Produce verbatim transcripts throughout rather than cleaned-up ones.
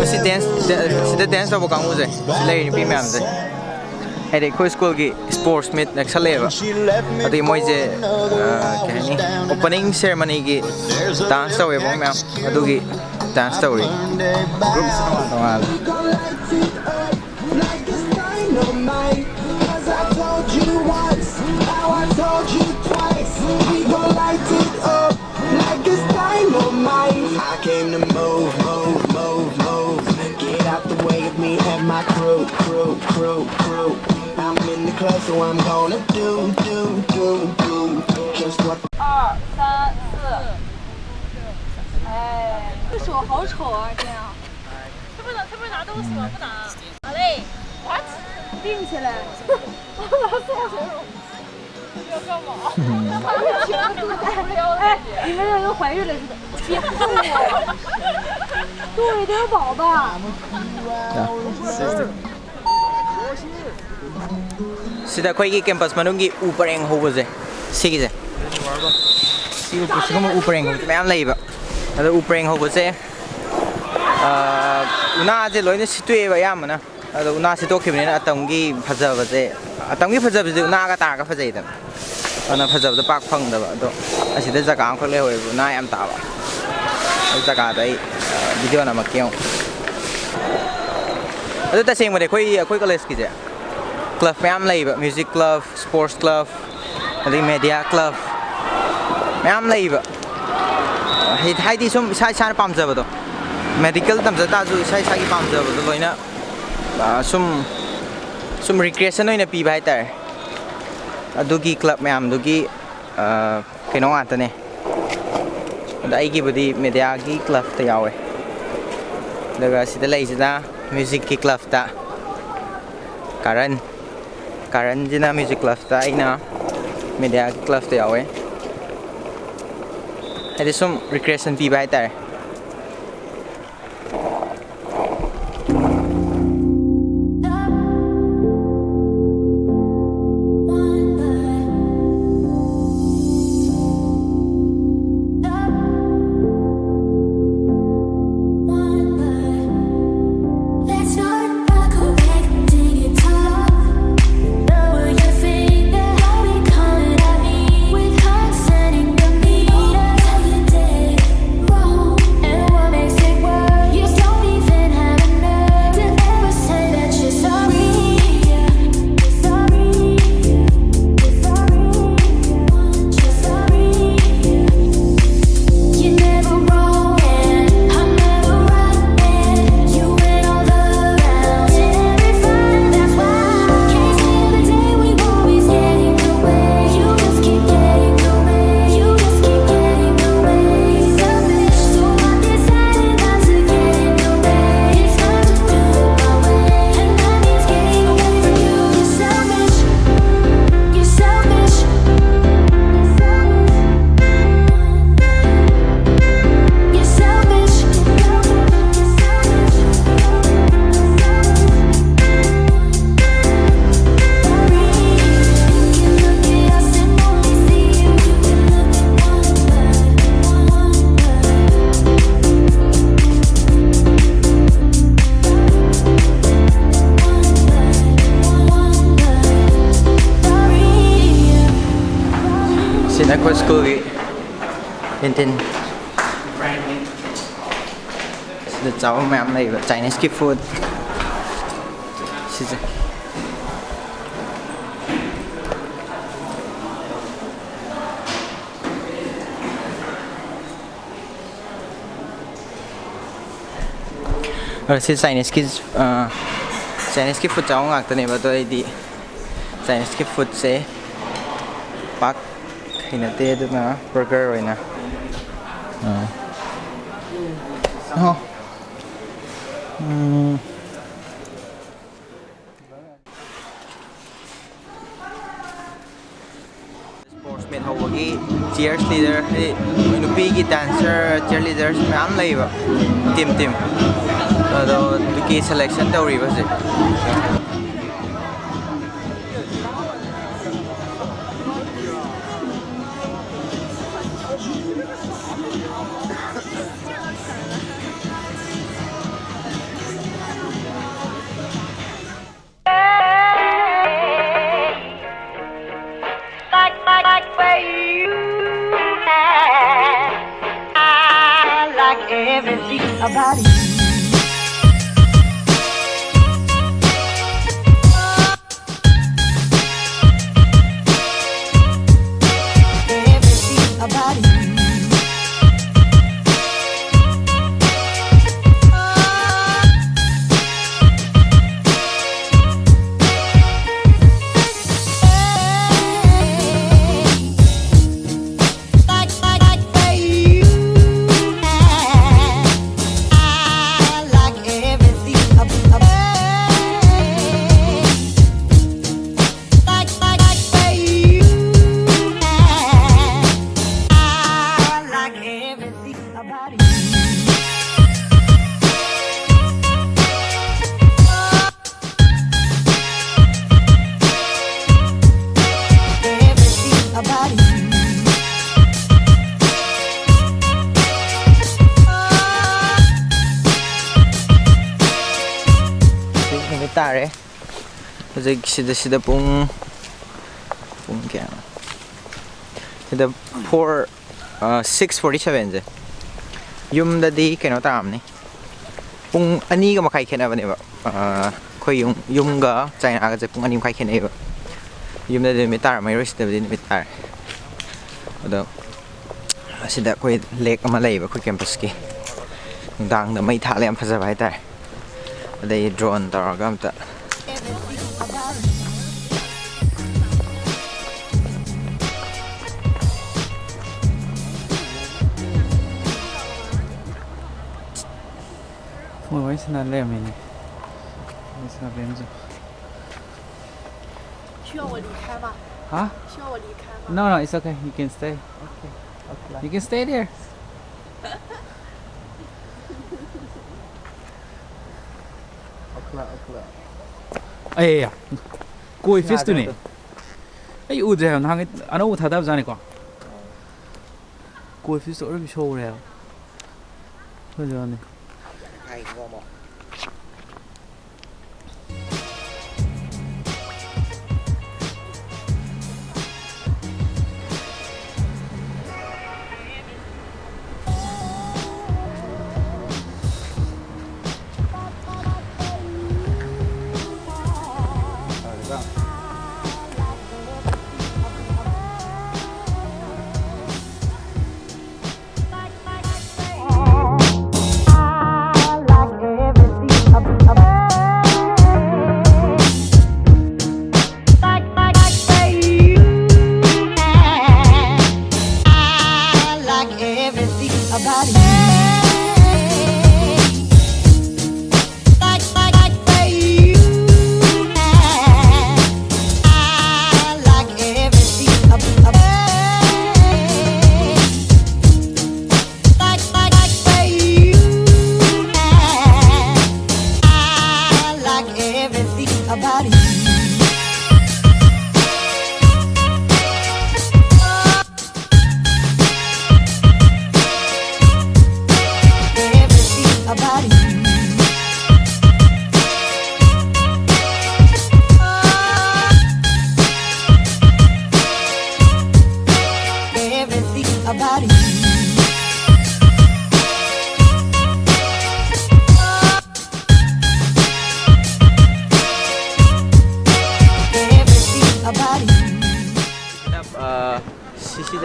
ꯁꯤ ꯗꯦꯟꯁ, ꯁꯤꯗ ꯗꯦꯟꯁ ꯇꯧꯕ ꯀꯥꯡꯕꯨꯁꯦ, ꯁꯤ ꯂꯩꯔꯤ ꯅꯨꯄꯤ ꯃꯌꯥꯝꯁꯦ, ꯍꯥꯏꯗꯤ ꯑꯩꯈꯣꯏ ꯁ꯭ꯀꯨꯜꯒꯤ ꯁ꯭ꯄꯣꯔꯠꯁ ꯃꯤꯠ ꯅꯛꯁꯜꯂꯛꯑꯦꯕ꯫ ꯑꯗꯨꯒꯤ ꯃꯣꯏꯁꯦ, ꯑ, ꯀꯩ ꯍꯥꯏꯅꯤ, ꯑꯣꯄꯅꯤꯡ ꯁꯦꯔꯦꯃꯅꯤꯒꯤ ꯗꯥꯟꯁ ꯇꯧꯋꯦꯕ ꯃꯣꯏ ꯃꯌꯥꯝ꯫ ꯑꯗꯨꯒꯤ ꯗꯥꯟꯁ ꯇꯧꯔꯤ꯫ ꯒ꯭ꯔꯨꯞꯁꯦ ꯇꯣꯉꯥꯟ ꯇꯣꯉꯥꯟꯅ꯫ ꯁꯤꯗ ꯑꯩꯈꯣꯏꯒꯤ ꯀꯦꯝꯄꯁ ꯃꯅꯨꯡꯒꯤ ꯎ ꯄꯔꯦꯡ ꯍꯧꯕꯁꯦ, ꯁꯤꯒꯤꯁꯦ, ꯁꯤ ꯎ, ꯁꯤꯒꯨꯝꯕ ꯎ ꯄꯔꯦꯡ ꯍꯧꯕꯁꯦ ꯃꯌꯥꯝ ꯂꯩꯌꯦꯕ꯫ ꯑꯗꯣ ꯎ ꯄꯔꯦꯡ ꯍꯧꯕꯁꯦ, ꯑ, ꯎꯅꯥꯁꯦ ꯂꯣꯏꯅ ꯁꯤꯠꯇꯣꯛꯑꯦꯕ ꯑꯌꯥꯝꯕꯅ꯫ ꯑꯗꯣ ꯎꯅꯥ ꯁꯤꯠꯇꯣꯛꯈꯤꯕꯅꯤꯅ ꯑꯇꯝꯒꯤ ꯐꯖꯕꯁꯦ, ꯑꯇꯝꯒꯤ ꯐꯖꯕꯁꯦ ꯎꯅꯥꯒ ꯇꯥꯔꯒ ꯐꯖꯩꯗꯅ꯫ ꯑꯗꯨꯅ ꯐꯖꯕꯗꯣ ꯄꯥꯛ ꯐꯪꯗꯕ꯫ ꯑꯗꯣ ꯑꯁꯤꯗ ꯖꯒꯥ ꯑꯃꯈꯛ ꯂꯩꯍꯧꯋꯦꯕ ꯎꯅꯥ ꯌꯥꯝ ꯇꯥꯕ꯫ ꯑꯗꯨ ꯖꯒꯥꯗ ꯑꯩ, ꯑ, ꯚꯤꯗꯤꯑꯣ ꯅꯝꯃꯛꯀꯦ ꯌꯦꯡꯉꯣ꯫ ꯑꯗꯨ ꯇꯁꯦꯡꯕꯗꯤ ꯑꯩꯈꯣꯏ ꯑꯩꯈꯣꯏ ꯀꯣꯂꯦꯖꯀꯤꯁꯦ ꯀ꯭ꯂꯕ ꯃꯌꯥꯝ ꯂꯩꯕ, ꯃ꯭ꯌꯨꯖꯤꯛ ꯀ꯭ꯂꯕ, ꯁ꯭ꯄꯣꯔꯠꯁ ꯀ꯭ꯂꯕ, ꯑꯗꯒꯤ ꯃꯦꯗꯤꯌꯥ ꯀ꯭ꯂꯕ ꯃꯌꯥꯝ ꯂꯩꯕ꯫ ꯍꯥꯏ- ꯍꯥꯏꯗꯤ ꯁꯨꯝ ꯏꯁꯥ ꯏꯁꯥꯅ ꯄꯥꯝꯖꯕꯗꯣ, ꯃꯦꯗꯤꯀꯦꯜ ꯇꯝꯖ ꯇꯥꯔꯁꯨ ꯏꯁꯥ ꯏꯁꯥꯒꯤ ꯄꯥꯝꯖꯕꯗꯣ ꯂꯣꯏꯅ, ꯑ, ꯁꯨꯝ ꯁꯨꯝ ꯔꯤꯀ꯭ꯔꯤꯌꯦꯁꯟ ꯑꯣꯏꯅ ꯄꯤꯕ ꯍꯥꯏꯇꯥꯔꯦ꯫ ꯑꯗꯨꯒꯤ ꯀ꯭ꯂꯕ ꯃꯌꯥꯝꯗꯨꯒꯤ, ꯑ, ꯀꯩꯅꯣ ꯉꯥꯛꯇꯅꯦ꯫ ꯑꯗ ꯑꯩꯒꯤꯕꯨꯗꯤ ꯃꯦꯗꯤꯌꯥꯒꯤ ꯀ꯭ꯂꯕꯇ ꯌꯥꯎꯋꯦ꯫ ꯑꯗꯨꯒ ꯁꯤꯗ ꯂꯩꯁꯤꯅ ꯃ꯭ꯌꯨꯖꯤꯛꯀꯤ ꯀ꯭ꯂꯕꯇ ꯀꯥꯔꯟ꯫ ꯀꯥꯔꯟꯁꯤꯅ ꯃ꯭ꯌꯨꯖꯤꯛ ꯀ꯭ꯂꯕꯇ, ꯑꯩꯅ ꯃꯦꯗꯤꯌꯥꯒꯤ ꯀ꯭ꯂꯕꯇ ꯌꯥꯎꯋꯦ꯫ ꯍꯥꯏꯗꯤ ꯁꯨꯝ ꯔꯤꯀ꯭ꯔꯤꯌꯦꯁꯟ ꯄꯤꯕ ꯍꯥꯏꯇꯥꯔꯦ꯫ ꯁꯤꯅ ꯑꯩꯈꯣꯏ ꯁ꯭ꯀꯨꯜꯒꯤ ꯀꯦꯟꯇꯤꯟ꯫ ꯆꯥꯕ ꯃꯌꯥꯝ ꯂꯩꯕ, Chinese ꯀꯤ food꯫ ꯁꯤꯁꯦ꯫ ꯑ, ꯁꯤ Chinese ꯀꯤ, ꯑ, Chinese ꯀꯤ food ꯆꯥꯕ ꯉꯥꯛꯇꯅꯦꯕ꯫ ꯑꯗꯣ ꯑꯩꯗꯤ Chinese ꯀꯤ food ꯁꯦ ꯄꯥꯛ ꯍꯩꯅꯗꯦ, ꯑꯗꯨꯅ burger ꯑꯣꯏꯅ꯫ ꯑ꯫ ꯑꯣ꯫ ꯎꯝ꯫ Sports meet ꯍꯧꯕꯒꯤ cheers leader, ꯍꯥꯏꯗꯤ ꯃꯣꯏ ꯅꯨꯄꯤꯒꯤ dancer, cheer leaders ꯃꯌꯥꯝ ꯂꯩꯌꯦꯕ, team team꯫ ꯑꯗꯣ ꯑꯗꯨꯒꯤ selection ꯇꯧꯔꯤꯕ ꯍꯧꯖꯤꯛ꯫ Like, like, like where you at. I like everything about you. Everything about you. ꯍꯧꯖꯤꯛ ꯅꯨꯃꯤꯠ ꯇꯥꯔꯦ꯫ ꯍꯧꯖꯤꯛ ꯁꯤꯗ, ꯁꯤꯗ ꯄꯨꯡ, ꯄꯨꯡ ꯀꯌꯥꯅꯣ? ꯁꯤꯗ four, ꯑ, six forty seven ꯁꯦ꯫ ꯌꯨꯝꯗꯗꯤ ꯀꯩꯅꯣ ꯇꯥꯔꯝꯅꯤ, ꯄꯨꯡ ꯑꯅꯤꯒ ꯃꯈꯥꯏ ꯈꯦꯠꯅꯕꯅꯦꯕ꯫ ꯑꯩꯈꯣꯏ ꯌꯨꯝ ꯌꯨꯝꯒ ꯆꯥꯏꯅꯥꯒꯁꯦ ꯄꯨꯡ ꯑꯅꯤ ꯃꯈꯥꯏ ꯈꯦꯠꯅꯩꯕ꯫ ꯌꯨꯝꯗꯗꯤ ꯅꯨꯃꯤꯠ ꯇꯥꯔꯝꯃꯔꯣꯏ, ꯁꯤꯗꯕꯨꯗꯤ ꯅꯨꯃꯤꯠ ꯇꯥꯔꯦ꯫ ꯑꯗꯣ ꯑꯁꯤꯗ ꯑꯩꯈꯣꯏ ꯂꯦꯛ ꯑꯃ ꯂꯩꯌꯦꯕ ꯑꯩꯈꯣꯏ ꯀꯦꯝꯄꯁꯀꯤ꯫ ꯅꯨꯡꯗꯥꯡꯗ ꯃꯩ ꯊꯥꯜꯂꯦ, ꯌꯥꯝ ꯐꯖꯕ ꯍꯥꯏꯇꯥꯔꯦ꯫ ꯑꯗꯩ ꯗ꯭ꯔꯣꯟ ꯇꯧꯔꯒ ꯑꯝꯇ ꯃꯣꯏ ꯋꯥꯔꯤ ꯁꯥꯟꯅ ꯂꯩꯔꯝꯃꯤꯅꯦ꯫ ꯋꯥꯔꯤ ꯁꯥꯟꯅꯕ ꯑꯃꯁꯨ꯫ 需要我离开吗？ ꯍꯥ? 需要我离开吗？ No, no, it's okay. You can stay. Okay. Okay. You can stay there. ꯑꯣꯀꯂꯥ, ꯑꯣꯀꯂꯥ꯫ ꯑꯦ, ꯀꯣꯏ ꯐꯤꯁꯇꯨꯅꯦ꯫ ꯑꯩ ꯎꯗ꯭ꯔꯦ ꯍꯥꯏꯕ, ꯅꯍꯥꯟꯒꯩ ꯑꯅꯧꯕ ꯊꯥꯗꯕꯖꯥꯠꯅꯤꯀꯣ꯫ ꯀꯣꯏ ꯐꯤꯁꯇꯣ ꯑꯔꯣꯏꯕꯤ ꯁꯧꯔꯦ ꯍꯥꯏꯕ꯫ ꯐꯖꯕꯅꯤ꯫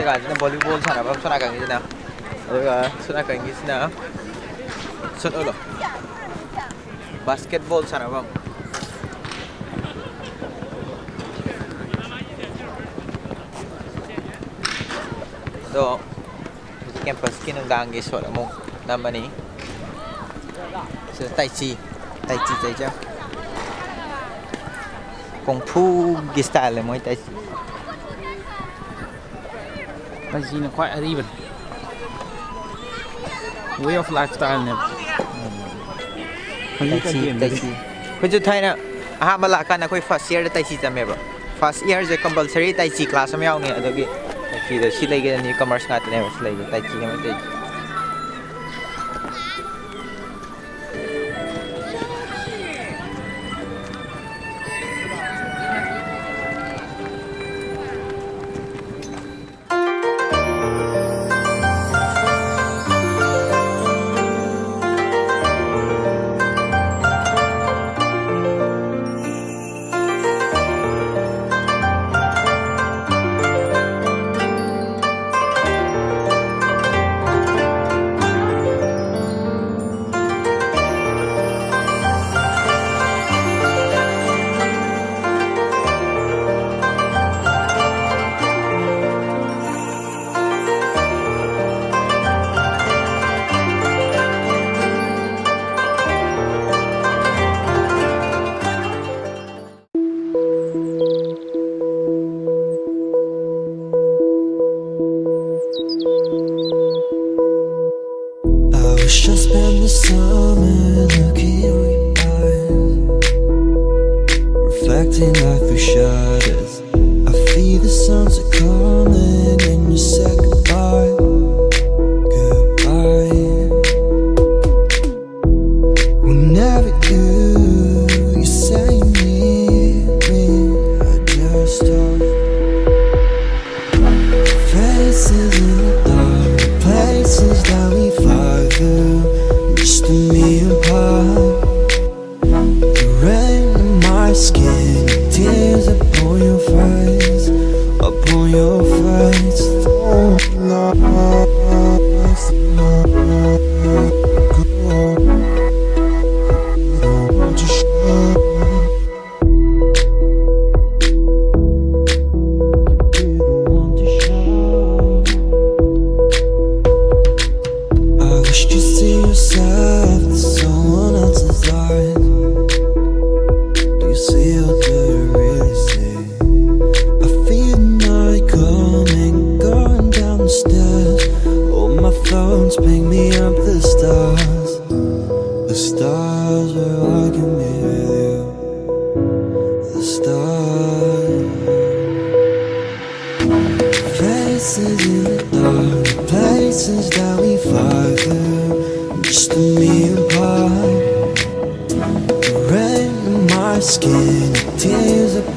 ꯖꯒꯥꯁꯤꯅ ꯚꯣꯂꯤꯕꯣꯜ ꯁꯥꯟꯅꯐꯝ, ꯁꯣꯝ ꯅꯥꯀꯟꯒꯤꯁꯤꯅ, ꯑꯗꯨꯒ ꯁꯣꯝ ꯅꯥꯀꯟꯒꯤꯁꯤꯅ ꯁꯨꯠ ꯑꯣꯏꯂꯣ, ꯕꯥꯁꯀꯦꯠꯕꯣꯜ ꯁꯥꯟꯅꯐꯝ꯫ ꯑꯗꯣ ꯍꯧꯖꯤꯛ ꯀꯦꯝꯄꯁꯀꯤ ꯅꯨꯡꯗꯥꯡꯒꯤ ꯁꯣꯠ ꯑꯃꯨꯛ ꯅꯝꯃꯅꯤ꯫ ꯁꯤꯗ ꯇꯥꯏꯆꯤ, ꯇꯥꯏꯆꯤ ꯇꯩꯖ, ꯀꯣꯡꯐꯨꯒꯤ ꯁ꯭ꯇꯥꯏꯜꯅꯦ ꯃꯣꯏ ꯇꯥꯏꯆꯤ꯫ ꯇꯥꯏꯆꯤꯅ ꯈ꯭ꯋꯥꯏ ꯑꯔꯤꯕꯅꯤ꯫ Way of lifestyle ꯅꯦꯕ꯫ ꯍꯧꯖꯤꯛ ꯇꯥꯏꯆꯤ, ꯀꯟꯇꯦꯟꯗꯗꯤ ꯇꯥꯏꯆꯤ꯫ ꯑꯩꯈꯣꯏꯁꯨ ꯊꯥꯏꯅ ꯑꯍꯥꯟꯕ ꯂꯥꯛꯀꯥꯟꯗ ꯑꯩꯈꯣꯏ ꯐꯥꯔꯁ ꯏꯌꯔꯗ ꯇꯥꯏꯆꯤ ꯇꯝꯃꯦꯕ꯫ ꯐꯥꯔꯁ ꯏꯌꯔꯁꯦ ꯀꯝꯄꯜꯁꯔꯤ ꯇꯥꯏꯆꯤ ꯀ꯭ꯂꯥꯁ ꯑꯃ ꯌꯥꯎꯅꯤ꯫ ꯑꯗꯨꯒꯤ ꯇꯥꯏꯆꯤꯗ ꯁꯤ ꯂꯩꯒꯦ, ꯅ꯭ꯌꯨ ꯀꯃꯔꯁ ꯉꯥꯛꯇꯅꯦꯕ ꯁꯤ ꯂꯩꯒꯦ, ꯇꯥꯏꯆꯤ ꯑꯃ ꯇꯩ꯫ After someone else's eyes, do you see or do you really see? I feel the night coming, going down the stairs. All my phones ping me up the stars. The stars are arguing with you. The stars. Faces in the dark, places that we fly through. Just me and Pi. The rain in my skin, tears are